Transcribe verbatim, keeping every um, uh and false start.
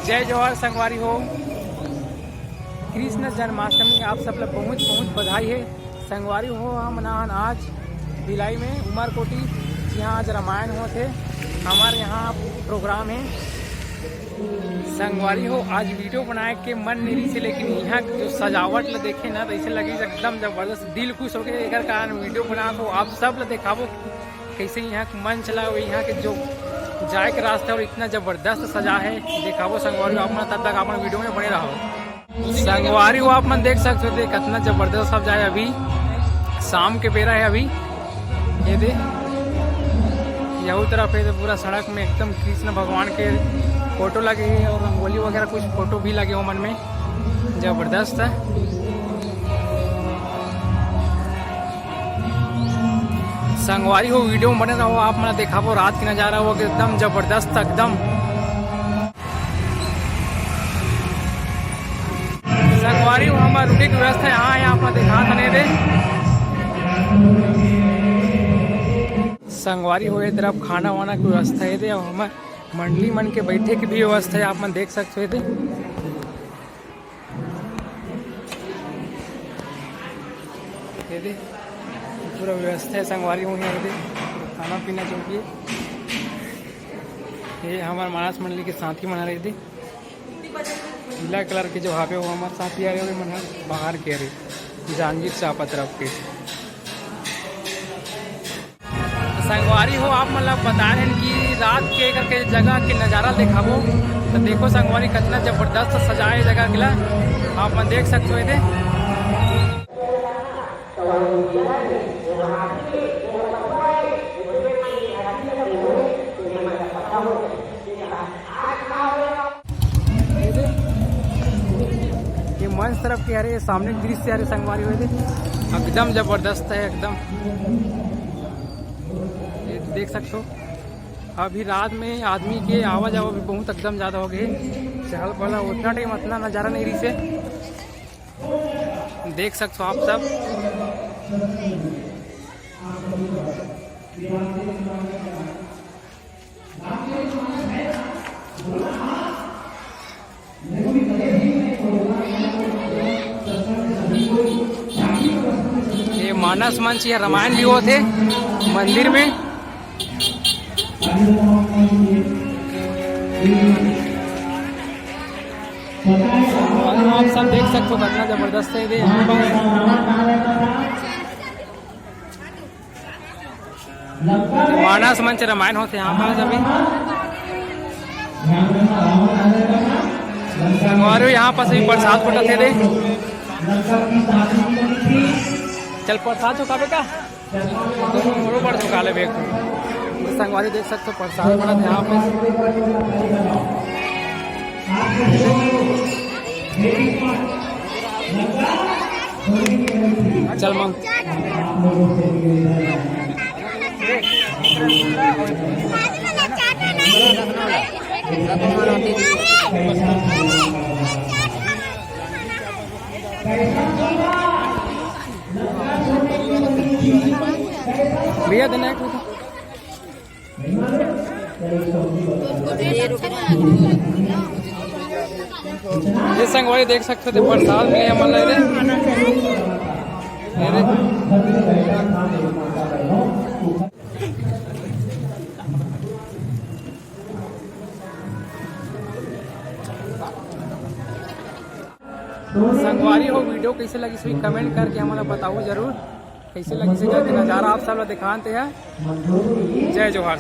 जय जोहार संगवारी हो, कृष्ण जन्माष्टमी आप सब ला बहुत बहुत बधाई है। संगवारी हो, हमन आज भिलाई में उमरकोटी, जिहाँ आज रामायण होत हे, हमर यहाँ प्रोग्राम है। संगवारी हो, आज वीडियो बनाए के मन नहीं रहिस हे, लेकिन यहाँ के जो सजावट ला देखे ना, तो ऐसे लगे एकदम जबरदस्त, दिल खुश हो गए। एकर कारण वीडियो बना तो आप सब ला देखाबो कैसे यहाँ के मंच ला, यहाँ के जो जाए के रास्ता और इतना जबरदस्त सजा है, देखाबो संगवारी हो आप मन, तब तक आप मन वीडियो में बने रहो। संगवारी हो, आप मन देख सकते हो, देख कितना जबरदस्त सजा है। अभी शाम के बेरा है, अभी ये दे, यहू तरफ है तो पूरा सड़क में एकदम कृष्ण भगवान के फोटो लगे हैं और रंगोली वगैरह कुछ फोटो भी लगे हो मन में, जबरदस्त है। संगवारी हो, वीडियो में बने रहो, आप मन देखाबो रात के नजारा हो एकदम जबरदस्त एकदम। संगवारी हो, हमर रुके के व्यवस्था यहाँ है, आप मन देखा थने दे। संगवारी हो, ये तरफ खाना वाना की व्यवस्था है दे, और हमर मंडली मन के बैठे की भी व्यवस्था है, आप मन देख सकते हो दे। ये दे, पूरा व्यवस्था है संगवारी हो, यहाँ दे खाना पीना जो भी है। ये हमर मानस मंडली के साथी मन रहे दे, पीला कलर के जो हावे वो हमर साथी आ रहे, वो मन ह बाहर के रहे, जांजगीर चांपा तरफ के। संगवारी हो, आप मन ला बता रहे हैं कि रात के करके जगह के नजारा दिखाबो, तो देखो संगवारी, कितना जबरदस्त सजाए जगह के ला, आप मन देख सकते हो। ये दे, ये मंच तरफ के हरे, सामने दृश्य हरे संगवारी हो, ये दे, एकदम जबरदस्त है एकदम। ये देख सकते हो, अभी रात में आदमी के आवा जावा भी बहुत एकदम ज्यादा हो गए। चहल पहल उतना टाइम इतना नजारा नहीं रहिस हे, देख सकते हो आप सब। ये मानस मंच या रामायण भी होत हे मंदिर में। आप सब देख सकते हो कितना जबरदस्त है ये। मानस मंच रामायण होत हे यहाँ पर अभी। और यहाँ पास भी प्रसाद बटत हे दे। चल प्रसाद चुकावे का? बरोबर चुका लेबे। संगवारी देख सकते हो प्रसाद बटत हे यहाँ पे। चल मंच। भैया देना एक। ये संगवारी देख सकते थे, प्रसाद मिले हमन ला रे। ये रे। संगवारी हो, वीडियो कैसे लगिस कमेंट करके हमन ला बताओ जरूर। कैसे लगिस नजारा आप सब ला दिखाते हैं। जय जोहार।